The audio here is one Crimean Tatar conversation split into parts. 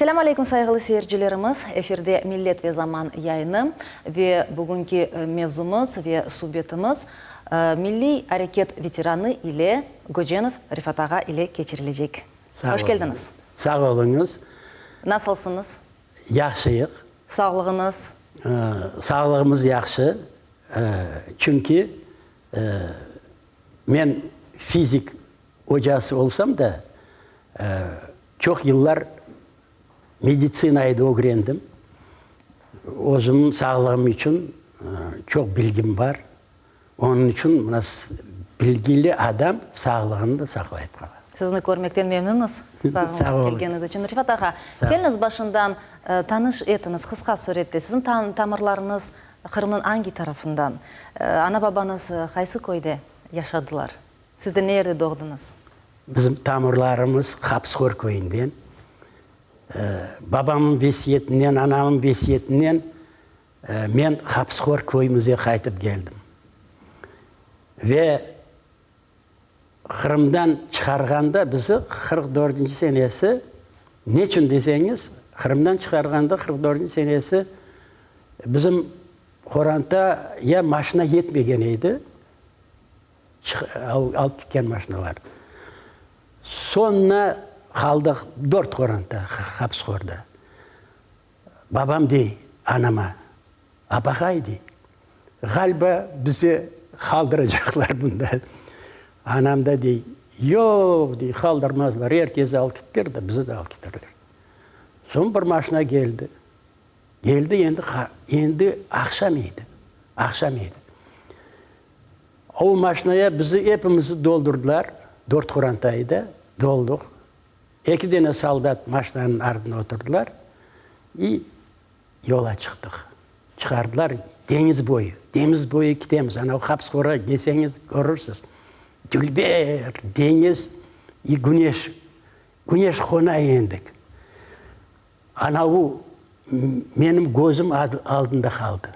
Selâm aleyküm, sayğılı seyircilerimiz! Efirde Millet ve Zaman yayını ve bugünki mevzumız ve subetimiz milliy areket veteranı ile Göcenov Refat ağa ile keçirilecek. Hoş keldiñiz! Sağ oluñız! Nasılsıñız? Yahşıyıq. Sağlığıñız? Sağlığımız yahşı, çünki men fizik ocası olsam da, çoq yıllar meditsinayı da ögrendim. Özümniñ sağlığım içün çoq bilgim bar. Onıñ içün mına bilgili adam sağlığını da saqlayıp qala. Sizni körmekten memnünmiz. Sağ oluñız kelgeniñiz içün. Refat ağa, keliñiz başından tanış etiñiz qısqa surette. Siziñ tamırlarıñız Qırımnıñ angi tarafından? Ana-babañız qaysı köyde yaşadılar? Siz de ne yerde doğdıñız? Bizim tamırlarımız Hapıshor köyünden. Babamnıñ vesiyetinen, anamnıñ vesiyetinen men Hapıshor köyümüze qaytıp geldim. Ve Qırımdan çıqarğanda bizi 44-nci senesi, neçün deseñiz, Qırımdan çıqarğanda 44-nci senesi bizim qoranta ya maşina yetmegen edi, alıp ketken maşinalar. Soñuna qaldıq dört qoranta Hapıshorda. Babam dey anama, Apaqay, dey, ğaliba bizi qaldıracaqlar bunda. Anam da dey, Yoq, dey, qaldırmazlar, er kezi alıp kettiler de, bizi de alıp keterler. Soñ bir maşina keldi. Keldi endi, endi aqşam edi, aqşam edi. O maşinaya bizi epimizi doldurdılar, dört qoranta edi, dolduq. Eki dene soldat maşinanıñ ardına oturdılar i yola çıqtıq. Çıqardılar deñiz boyu, demiz boyu kitemiz. Ana o Hapıshora kelseñiz körürsiz. Dülber deñiz i güneş, güneş qona endik. Ana o menim közüm aldında qaldı.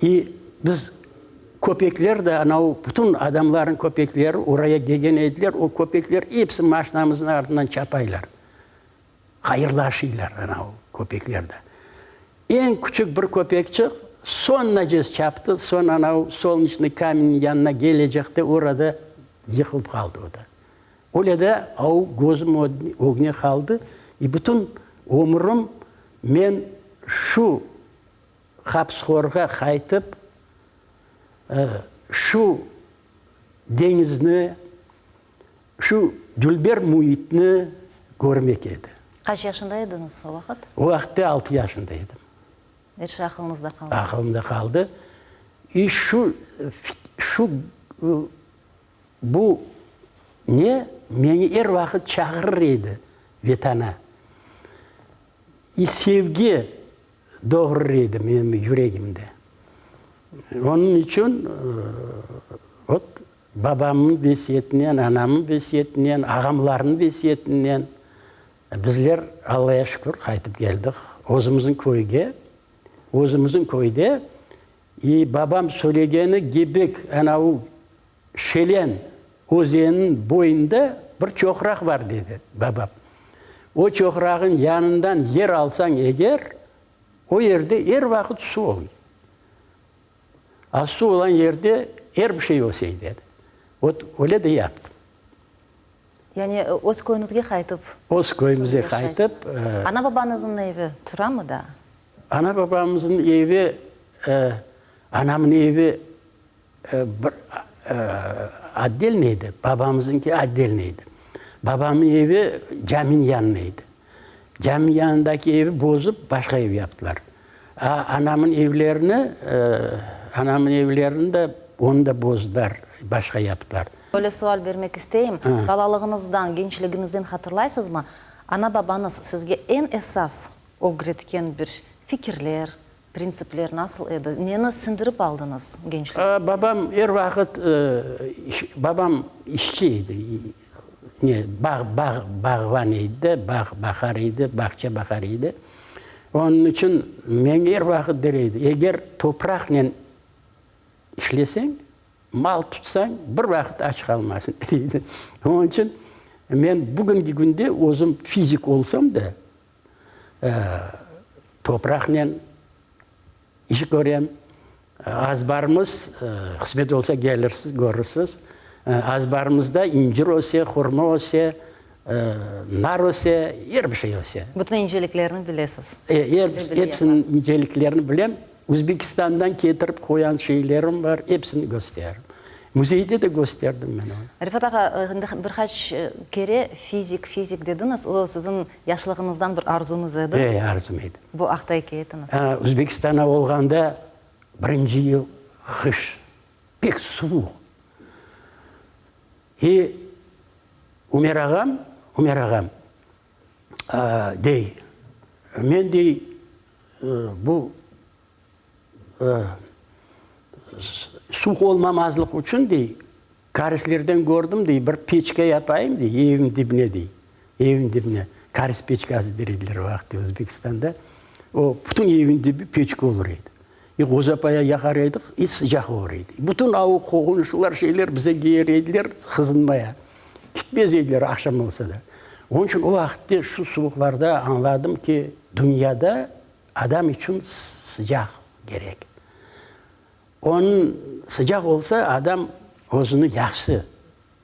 İ biz köpekler de, anav bütün adamlarnıñ köpekleri oraya kelgen ediler, o köpekler episi maşinamıznıñ artından çapaylar, hayırlaşıylar anav köpekler de. Eñ küçük bir köpekçik soñunacez çaptı, soñ anav Solnıçnıy kamenniñ yanına kelecekte orada yıqılıp qaldı o da. Öyle de av közüm ögüne qaldı, i bütün ömürim men şu Hapıshorğa qaytıp, şu deñizni, şu dülber müitni körmek edi. Qaç yaşında ediñiz o vaqıt? O vaqıtte altı yaşında edim. Er şey aqılıñızda qaldı. Aqılımda qaldı. İ şu, şu, bu ne, meni er vaqıt çağırır edi Vetana. İ sevgi doğurır edi menim yüregimde. Onıñ içün, vot, babamnıñ vesiyetinen, anamnıñ vesiyetinen, ağamlarnıñ vesiyetinen bizler, Allaya şükür, qaytıp keldik özümizniñ köyge. Özümizniñ köyde i babam söylegeni gibik, ana u Şelen özeniniñ boyunda bir çoqraq bar, dedi babam. O çoqrağın yanından yer alsañ eger, o yerde er vaqıt suv olur. A suv olan yerde er bir şey ösey, dedi. Ot, öyle de yaptım. Yani öz köyüñizge qaytıp. Öz köyümüze qaytıp. Ana-babañıznıñ evi turamı daa? Ana-babamıznıñ evi, anamnıñ evi Bir otdelniy edi, babamızıñki otdelniy edi. Babamnıñ evi caminiñ yanında edi. Caminiñ yanındaki evi bozıp, başqa ev yaptılar. A anamnıñ evlerini, anamnıñ evlerini de, onı da bozdılar, başqa yaptılar. Böyle sual bermek isteyim, balalığıñızdan, gençligiñizden hatırlaysızmı, ana-babañız sizge eñ esas ögretken bir fikirler, Printsipler nasıl edi? Neni siñdirip aldıñız gençligiñizde? Babam er vaqıt, babam işçi edi, ne, bağ, bağ, bağban edi de, bağ baqar edi, bağça baqar edi. Onıñ içün men er vaqıt der edi, eger topraqnen işleseñ, mal tutsañ, bir vaqıt aç qalmasıñ, der edi. Onıñ içün. Men bugünki künde özüm fizik olsam da, topraqnen iş körem. Azbarımız, qısmet olsa kelirsiz, körürsiz. Azbarımızda incir öse, hurma öse, nar öse, er bir şey öse. Bütün inceliklerini bilesiz. Episiniñ inceliklerini bilem. Özbekistandan ketirip qoyan şeylerim bar, episini kösteririm. Müzeyde de kösterdim men onı. Refat ağa, endi bir qaç kere fizik, fizik dediñiz, o siziñ yaşlığıñızdan bir arzuñız edi. E, arzum edi. Bu aqta ikâye etiñiz. Özbekistanda olğanda birinci yıl qış, pek suvuq. E, Ümer ağam, Ümer ağam, dey, men dey, bu Suvuq olmamazlıq içün, dey, korislerden kördim, dey, bir peçka yapayım, dey, evim dibine, dey, evim dibine. Koris peçkası der ediler o vaqıtta Özbekistanda. O, bütün evin dibi peçka olur edi. E, ğozapaya yaqar edik, e, sıcaq olur edi. Bütün avu qoğunşular, şeyler bize kelir ediler qızınmaya. Kitmez ediler aqşam olsa da. Onıñ içün o vaqıtta şu suvuqlarda añladım ki, dünyada Adam içün sıcaq kerek. Onıñ sıcaq olsa, adam özüni yahşı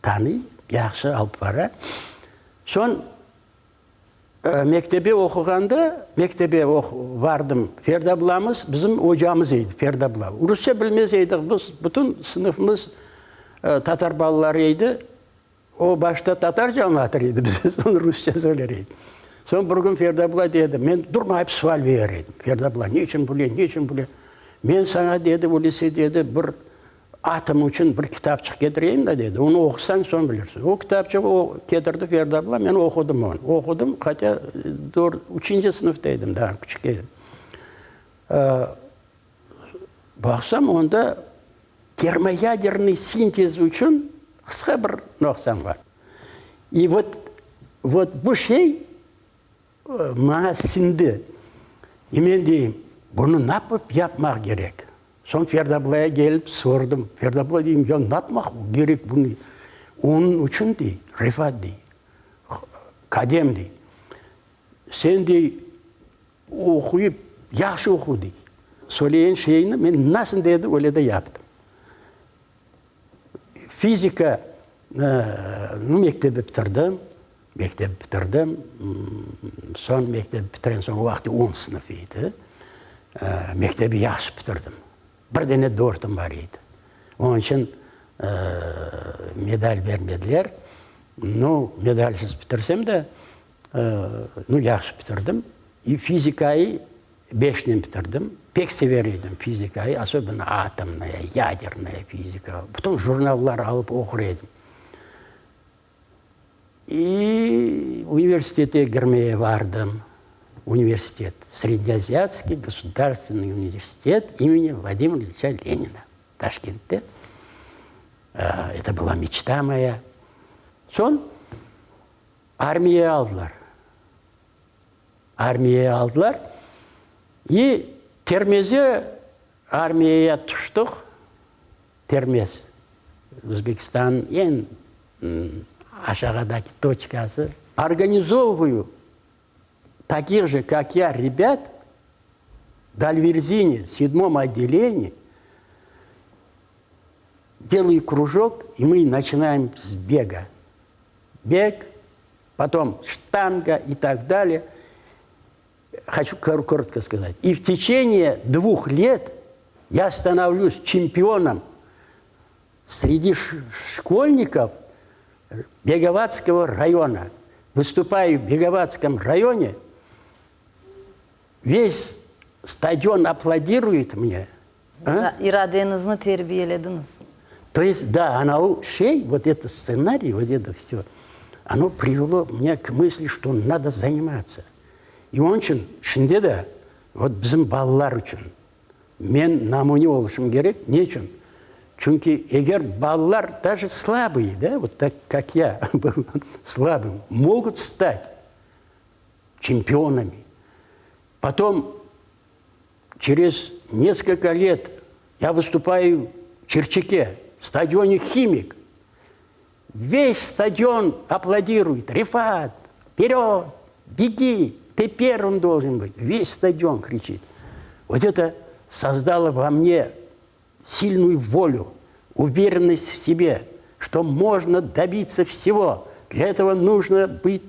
tanıy, yahşı alıp bara. Soñ mektebe oquğanda, mektebe vardım, Ferda ablamız bizim ocamız edi, Ferda abla. Rusça bilmez edik biz, bütün sınıfımız tatar balaları edi. O başta tatarca añlatır edi bize, soñ rusça söyler edi. Soñ bir kün Ferda abla dedi, men durmayıp sual berer edim. Ferda abla, ne içün böyle, ne içün böyle? Men saña, dedi, öylese, dedi, bir atom içün bir kitapçıq ketireyim da, dedi, onı oqusañ, soñ bilirsiñ. O kitapçığı o ketirdi Ferda abla, men oqudım onı. Oqudım, hatâ dört, üçünci sınıfta edim daa, küçük edim. Baqsam, onda termoyadernıy sintez içün qısqa bir noqsan bar. İ vot, vot bu şey maña siñdi. İ men deyim, bunı napıp yapmaq kerek? Soñ Ferda ablaya kelip sordım. Ferda abla, deyim, ya napmaq kerek bunı? Onıñ içün, dey, Refat, dey, kadem, dey, sen, dey, Oquyıp, yahşı oqu, dey. Söylegen şeyini men nasıl dedi, öyle de yaptım. Fizika mektebi bitirdim, mektebi bitirdim. Soñ mektebi bitirgen soñ, o vaqıt on sınıf edi. Mektebi yahşı bitirdim. Bir dene dörtüm bar edi. Onıñ içün medal bermediler. Nu, medalsiz bitirsem de, Nu, yahşı bitirdim. İ fizikayı beşnen bitirdim. Pek sever edim fizikayı, asobенно atomnaya, yadernaya fizika. Bütün jurnallar alıp oqur edim. İ universitete kirmeye vardım. Universitet, Sredneaziatskiy gosudarstvenniy universitet imeni Vladimir İliça Lenina, Taşkentte. Это была мечта moya. Soñ Armiyaya aldılar. Armiyaya aldılar. İ Termeze armiyaya tüştik. Termez, Özbekistannıñ eñ aşağıdaki toçkası. Organizovıvayu takih je, kak ya, rebât Dalverzine, sedmom otdeleniyi, deluyu krujok, i mı načinaem s bega. Beg, potom ştanga i tak dalее. Хочу korotko skazat. I v teçeniye dvuh let ya stanovlüs çempionom sredi şkolnikov Begovatskogo rayona. Vıstupayu v Begovatskom rayone, ves stadion aplodiruet mne. İradeñizni terbiyelediñiz. To est, da, anavı şey, vot eto stsenariy, vot eto vsё, ono privelo menya k mısli, çto nado zanimatsa. İ onıñ içün şimdi de, vot bizim balalar içün men namune oluşım kerek. Ne içün? Çünki eger balalar daje slabıy, da, vot tak, kak ya byl slabım, mogut stat çempionami. Potom Çerez neskolko let ya vıstupayu v Çirçike, stadionı Himik. Ves stadion aplodiruet, Refat, vpered, begi, tı pervım doljen bıt, ves stadion kriçit. Vot eto sozdalo vo mne silnuyu volю, uverennost v sebe, çto mojno dobitsa vsego, dlâ etogo nujno bıt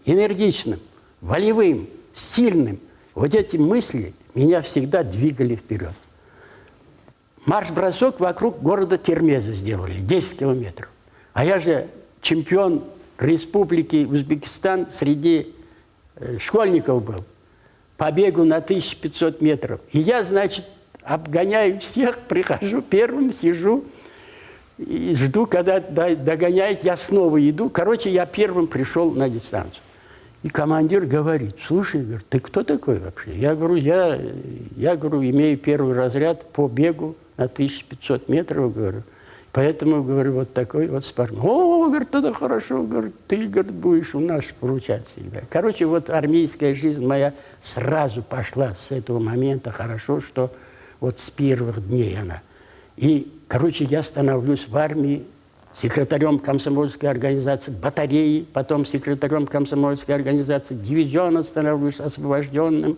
energiçnım, volevım, silnım. Vot eti mısli menya vsegda dvigali vpered. Marş-brosok vokrug goroda Termeza sdelali, deset kilometrov. A ya je çempion Respubliki Uzbekistan sredi şkolnikov byl po begu na 1500 metrov. I ya, znaçit, obgonâyu vseh, prihojу pervım, sijу i jdu, kogda dogonâyut, ya snova idu. Koroçe, ya pervım prişol na distantsiyu. I komandir govorit, sluşay, govorit, tı kto takoy voobşe? Ya govorю, ya, ya, govorю, imeyu pervıy razrâd po begu na 1500 metrov, govorю, poetomu, govorю, vot takoy vot sportmen. O, govorit, togda horoşo, govorit, tı, govorit, budeş u nas poruçat vsegda. Koroçe, vot armeyskaya jizn moya srazu poşla s etogo momenta, horoşo, çto vot s pervıh dney ona. I, koroçe, ya stanovlüs v armii sekretarem komsomolskoy organizatsiyi batareyi, potom sekretarem komsomolskoy organizatsiyi diviziona stanovlüs osvobojdennym.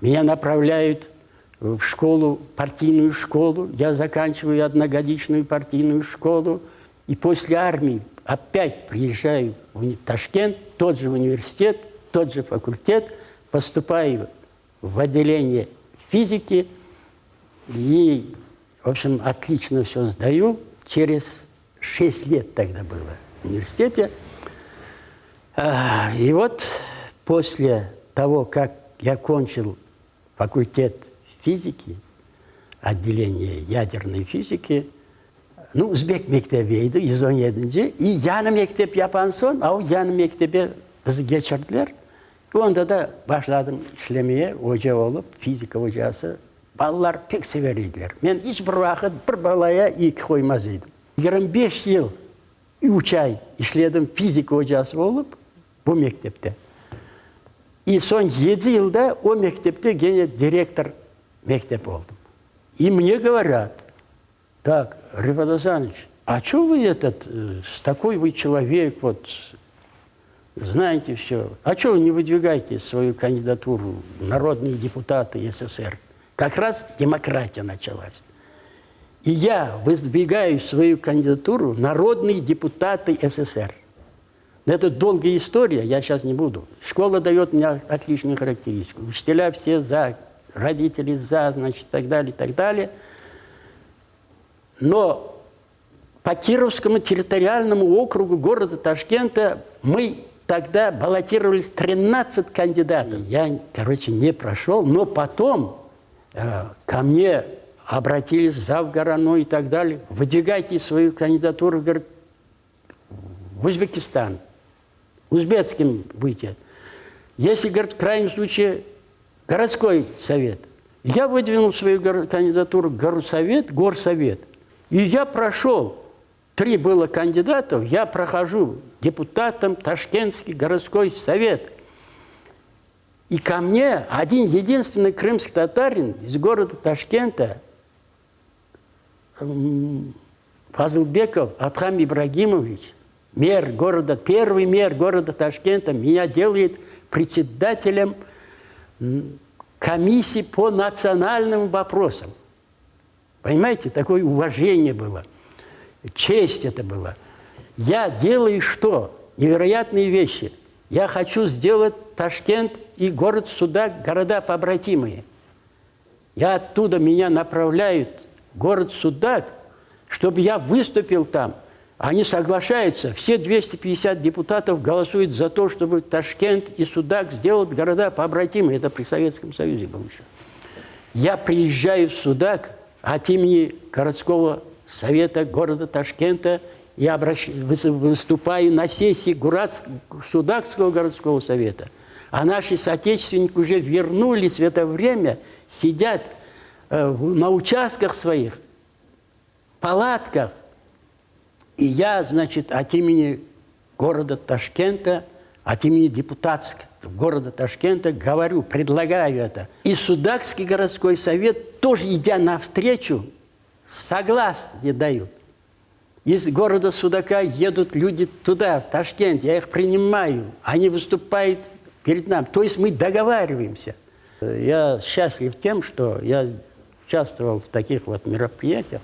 Menya napravlâyut v şkolu, partiynuyu şkolu, ya zakançivayu odnogodiçnuyu partiynuyu şkolu. I posle armii opât priezjayu v Taşkent, tot je universitet, tot je fakultet, postupayu v otdeleniye fiziki i, v obşem, otliçno vsö sdayu. Çerez şest let togda bylo v universitete. I vot posle togo, kak ya konçil fakultet fiziki, otdeleniye yadernoy fiziki, nu, uzbek mektebi edi, 117-nci, i yañı mektep yapan soñ, a o yañı mektebe bizi keçirdiler. I onda da başladım işlemeye, oca olıp, fizika ocası. Balalar pek sever ediler. Men iç bir vaqıt bir balaya eki qoymaz edim. 25 yıl üç ay işledim fizika ocası olıp bu mektepte. I soñ yedi yılda o mektepte gene direktor mektep oldım. I mne govorât, tak, Refat Asanoviç, a ço vı etot, takoy vı çelovek, vot, znaete vsö, a ço vı ne vıdvigayte svoyu kandidaturu v narodnıye deputatı SSR? Kak raz demokratiya naçalas. I ya vıdvigayu svoyu kandidaturu v narodnıye deputatı SSR. No eto dolgaya istoriya, ya şas ne budu. Şkola dayot mne otliçnuyu harakteristiku, uçitelâ vse za, roditeli za, znaçit, tak dalее, tak dalее. No po Kirovskomu territorialnomu okrugu goroda Taşkenta mı togda ballotirovalis 13 kandidatov. Ya, koroçe, ne proşol, no potom ko mne obratilis zav gorano i tak dalее, vıdvigayte svoyu kandidaturu, govorit, v Uzbekistan, uzbetskim bıte. Esli, govorit, v kraynem sluçaye, gorodskoy sovet. Ya vıdvinul svoyu kandidaturu gorsovet, gorsovet, i ya proşol. Tri bylo kandidatov, ya prohojу deputatom Taşkentskiy gorodskoy sovet. I ko mne odin yedinstvennyy krımskiy tatarin iz goroda Taşkenta Fazılbekov Adham İbragimoviç, mer goroda, pervıy mer goroda Taşkenta, menya delayet predsedatelem komissiyi po natsionalnım voprosam. Ponimayete, takoye uvajeniye bylo, çest eto bylo. Ya delayu çto? Neveroyatnıye veşçi. Ya hoçu sdelat Taşkent i gorod Sudak goroda pobratimıye. Ya ottuda menya napravlâyut gorod Sudак, çtob ya vıstupil tam. Oni soglaşayutsa, vse 250 deputatov golosuyut za to, çtobı Taşkent i Sudак sdelat goroda pobratimıye. Eto pri Sovetskom Soyuze bylo eşö. Ya priezjayu v Sudак ot imeni gorodskogo soveta goroda Taşkenta ya vıstupayu na sessii Sudakskogo gorodskogo soveta. A naşi sooteçestvenniki uje vernulis v eto vremâ, sidât na uçastkah svoih, palatkah. I ya, znaçit, ot imeni goroda Taşkenta, ot imeni deputatsk goroda Taşkenta govorю, predlagayu eto. I Sudakskiy gorodskoy sovet tože, idâ navstreçu, soglasnie dayut. Iz goroda Судака едут люди туда, в Ташкент, я их принимаю, они выступают перед нами. То есть мы договариваемся. Я счастлив тем, что я участвовал в таких вот мероприятиях.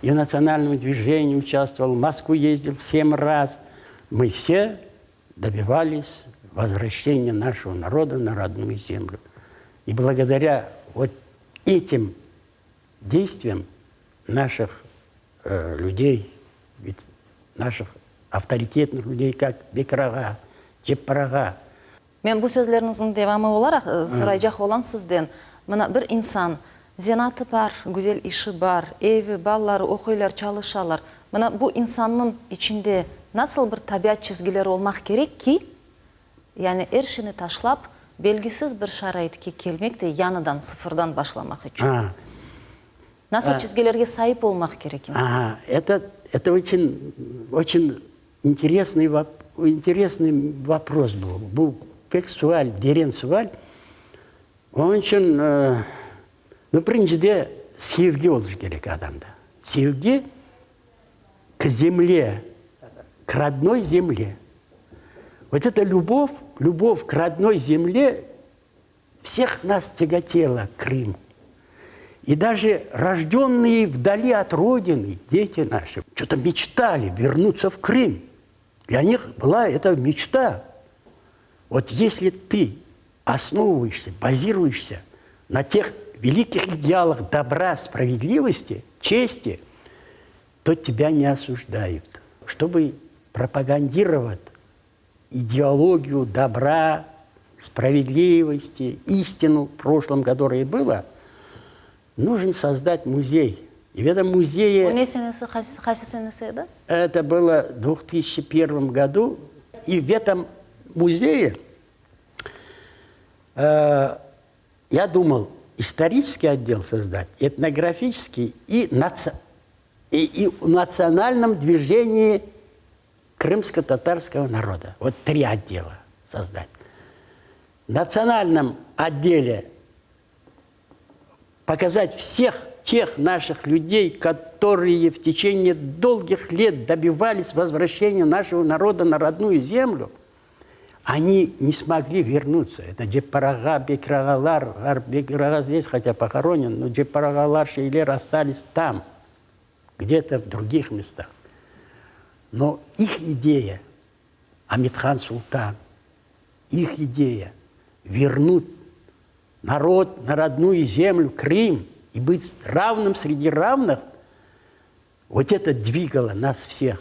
И в национальном движении участвовал, в Москву ездил семь раз. Мы все добивались возвращения нашего народа на родную землю. И благодаря вот этим действиям наших э, людей, ведь наших авторитетных людей, как Bekir ağa, Ceppar ağa. Men bu sözleriñizniñ devamı olaraq soraycaq olam sizden, mına bir insan, zenaatı bar, güzel işi bar, evi, balaları oquylar, çalışalar. Mına bu insannıñ içinde nasıl bir tabiat çizgileri olmaq kerek ki, yani er şeyni taşlap, belgisiz bir şaraitke kelmek de yañıdan, sıfırdan başlamaq içün? Nasıl çizgilerge saip olmaq kerek insan? Aha, это, это очень, очень интересный, интересный вопрос bu. Bu pek sual, deren sual. Onıñ içün, nu, birincide, sevgi oluş kerek adamda. Sevgi k zemle, k rodnoy zemle. Вот эта любовь, любовь к родной земле всех нас тяготела к Крыму. И даже рожденные вдали от родины дети наши что-то мечтали вернуться в Крым. Для них была это мечта. Вот если ты основываешься, базируешься на тех великих идеалах добра, справедливости, чести, то тебя не осуждают. Чтобы пропагандировать идеологию добра, справедливости, истину в прошлом, которое было, нужно создать музей. И в этом музее... O ne senesi, qaysı senesi edi? Это было в 2001 году. И в этом музее э, я думал исторический отдел создать, этнографический и, наци... и, и в национальном движении крымско-татарского народа. Вот три отдела создать. В национальном отделе показать всех тех наших людей, которые в течение долгих лет добивались возвращения нашего народа на родную землю, они не смогли вернуться. Это Ceppar ağa, Bekir ağalar, Bekir ağa здесь, хотя похоронен, но Ceppar ağalar, şeyler остались там, где-то в других местах. Но их идея, Амет-Хан Султан, их идея вернуть народ на родную землю, Крым, и быть равным среди равных, вот это двигало нас всех.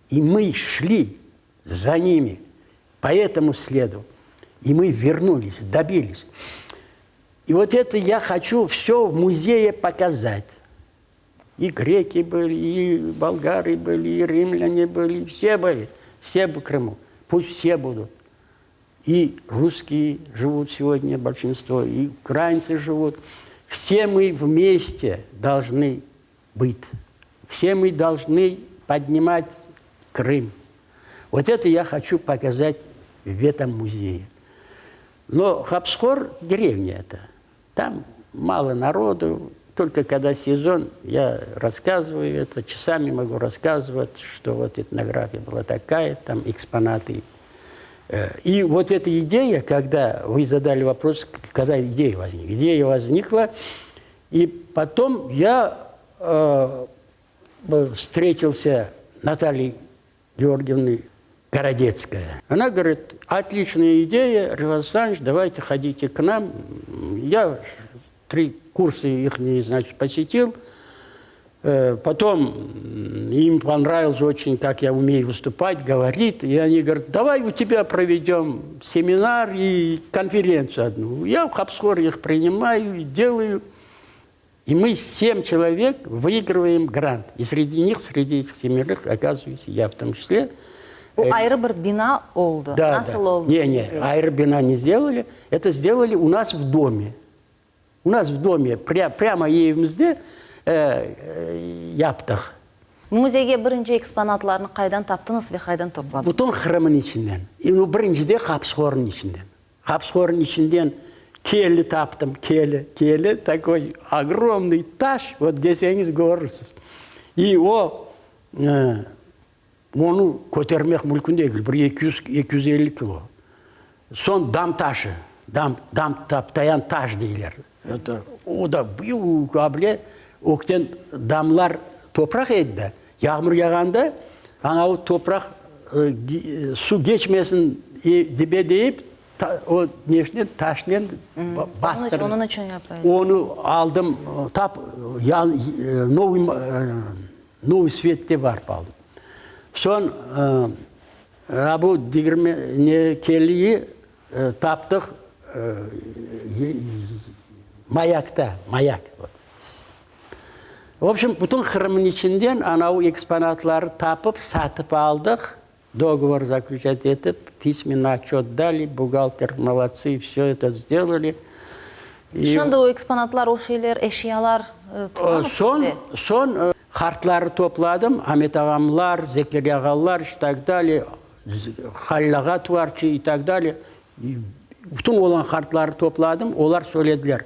И мы шли за ними по этому следу. И мы вернулись, добились. И вот это я хочу все в музее показать. И греки были, и болгары были, и римляне были, все были, все в Крыму. Пусть все будут. И русские живут сегодня, большинство, и украинцы живут. Все мы вместе должны быть. Все мы должны поднимать Крым. Вот это я хочу показать в этом музее. Но Хапсхор – деревня это. Там мало народу. Только когда сезон, я рассказываю это, часами могу рассказывать, что вот этнография была такая, там экспонаты. И вот эта идея, когда вы задали вопрос, когда идея возникла. Идея возникла, и потом я э, встретился с Натальей Георгиевной Городецкая. Она говорит, отличная идея, Рефат Александрович, давайте ходите к нам. Я три курса их, значит, посетил. Потом им понравилось очень, как я умею выступать, говорить. И они говорят, давай у тебя проведем семинар и конференцию одну. Я в Хапсхоре их принимаю и делаю. И мы семь человек выигрываем грант. И среди них, среди этих семерых, оказываюсь я в том числе. Bu ayrı bir bina oldı. Да, Nasıl да. oldı? Не, не, ayrı bina не сделали. Это сделали у нас в доме. У нас в доме, пря, прямо evimizde e, e, yaptıq. Muzeyge birinci eksponatlarnı qaydan taptıñız ve qaydan topladıñız? Bütün Qırımnıñ içinden. E, birincide Hapıshornıñ içinden. Hapıshornıñ içinden keli taptım, keli, keli, такой огромный taş, вот deseñiz körürsiz. И o. Onı kötermek mümkün degil, bir 200, 250 kilo. Soñ dam taşı, dam, dam taptayan taş deyler. O da büyük able, ökten damlar topraq edi de, yağmur yağanda anavı topraq suv keçmesin dibe deyip, o neşnen, taşnen bastırdı. Onıñ içün yapay. Onı aldım, tap yan, Novıy, Novıy Svette barıp aldım. Soñ bu digirme ne kelliyi taptıq Mayakta, Mayak. V obşem, bütün Qırımnıñ içinden anavı eksponatları tapıp, satıp aldıq, dogovor zaklüçat etip, pismenno otçöt dali, buhgalter molodцы, vse eto sdelali. Şimdi o eksponatlar, o şeyler, eşyalar turamı sizde? Soñ, qartları topladım, Amet ağamlar, Zekirya ağalar i tak dalее, Halil ağa tuvarçı i tak dalее. Bütün olan qartları topladım, olar söylediler,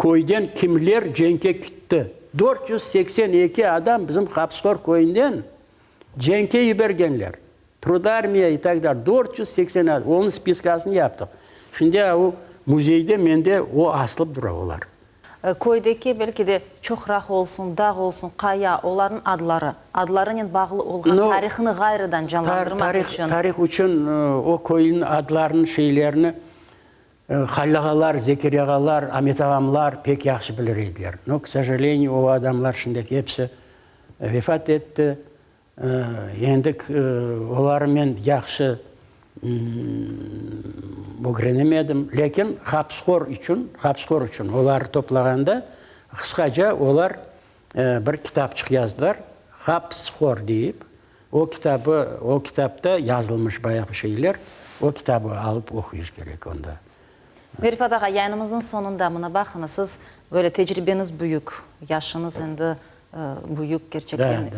köyden kimler cenkke kitti. 482 adam bizim Hapıshor köyünden cenkke yibergenler. Trudarmiya i tak dalее, 480 adam, onıñ spiskasını yaptıq. Şimdi o müzeyde mende o asılıp dura olar. Köydeki, belki de, çoqraq olsun, dağ olsun, qaya, olarnıñ adları, adlarınen bağlı olğan tarihını ğayrıdan canlandırmaq içün. Tarih içün o köyniñ adlarını, şeylerini Halil ağalar, Zekirya ağalar, Amet ağamlar pek yahşı bilir ediler. No, k sojaleniyu, o adamlar şimdiki episi vefat etti. Endi oları men yahşı ögrenemedim. Lâkin Hapıshor içün, Hapıshor içün oları toplağanda qısqaca olar bir kitapçıq yazdılar, Hapıshor deyip. O kitabı, o kitapta yazılmış bayağı şeyler. O kitabı alıp oquyış kerek onda. Merifat ağa, yayınımıznıñ soñunda, mına baqıñız, siz böyle tecribeñiz büyük, yaşıñız endi Büyük, kerçekten.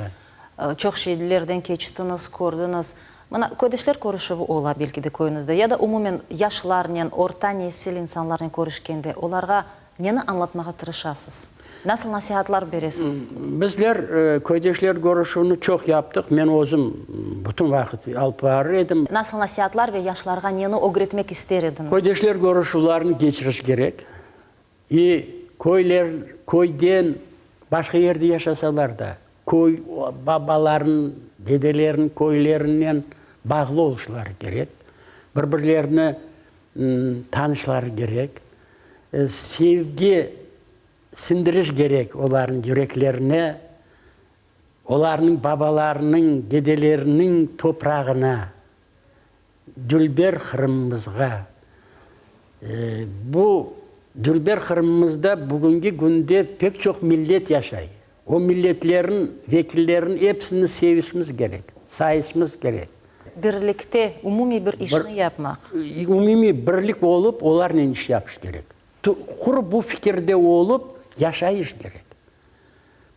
Çoq şeylerden keçtiñiz, kördiñiz. Mına, köydeşler körüşüvi ola, belki de, köyüñizde ya da umumen yaşlarnen, orta nesil insanlarnen körüşkende, olarğa neni añlatmağa tırışasız? Nasıl nasiatlar beresiñiz? Bizler köydeşler körüşüvini çoq yaptıq. Men özüm bütün vaqıt alıp barır edim. Nasıl nasiatlar ve yaşlarğa neni ögretmek ister ediñiz? Köydeşler körüşüvlerini keçiriş kerek. İ köyler, köyden başqa yerde yaşasalar da, köy, babalarınıñ, dedeleriniñ köylerinen bağlı oluşları kerek, bir-birlerini tanışları kerek, sevgi sindiriş kerek olarnıñ yüreklerine, olarnıñ babalarınıñ, dedeleriniñ toprağına. Dülber Qırımımızğa. Bu dülber Qırımımızda bugünki künde pek çoq millet yaşay. O milletlerniñ vekilleriniñ episini sevişimiz kerek, sayışımız kerek. Birlikte umumiy bir işni yapmaq. Umumiy birlik olıp, olarnen iş yapış kerek. Quru bu fikirde olıp, yaşayış kerek.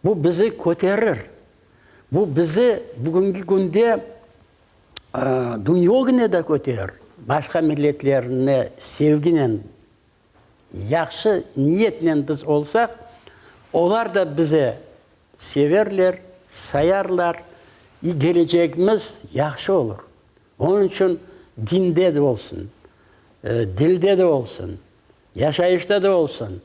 Bu bizi köterir. Bu bizi bugünki künde Dünya ögüne de köter, başqa milletlerni sevginen, yahşı niyetnen biz olsaq, olar da bizi severler, sayarlar, i kelecegimiz yahşı olur. Onıñ içün dinde de olsun, dilde de olsun, yaşayışta da olsun.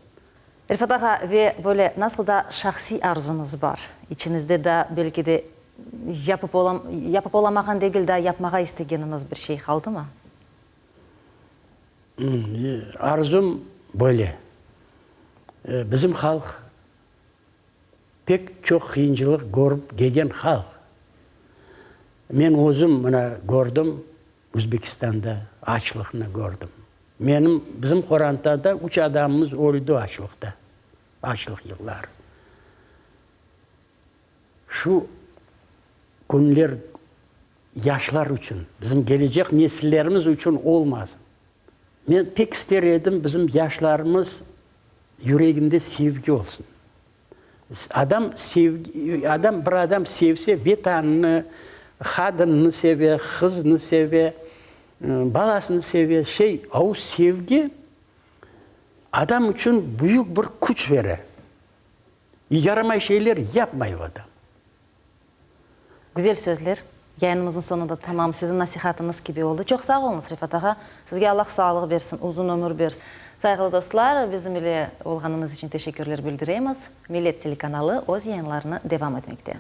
Refat ağa, ve böyle nasıl da şahsiy arzuñız bar? İçiñizde daa belki de Yapıp olam, yapıp olamağan degil, daa yapmağa istegeniñiz bir şey qaldımı? Arzum böyle. Bizim halq pek çoq qıyıncılıq körip kelgen halq. Men özüm mına kördim, Özbekistanda açlıqnı kördim. Menim, bizim qorantada üç adamımız öldi açlıqta, açlıq yılları. Şu künler yaşlar içün, bizim kelecek nesillerimiz içün olmasın. Men pek ister edim, bizim yaşlarımız yüreginde sevgi olsun. Adam sevgi, adam, bir adam sevse, Vetanını, qadınını seve, qıznı seve, balasını seve, şey, o sevgi adam içün büyük bir küç bere. Yaramay şeyler yapmay o adam. Güzel sözler. Yayınımıznıñ soñu da tamam siziñ nasihatıñız kibi oldı. Çoq sağ oluñız, Refat ağa. Sizge Allah sağlıq bersin, uzun ömür bersin. Sayğılı dostlar, bizim ile olğanıñız içün teşekkürler bildiremiz. Millet telekanalı öz yayınlarını devam etmekte.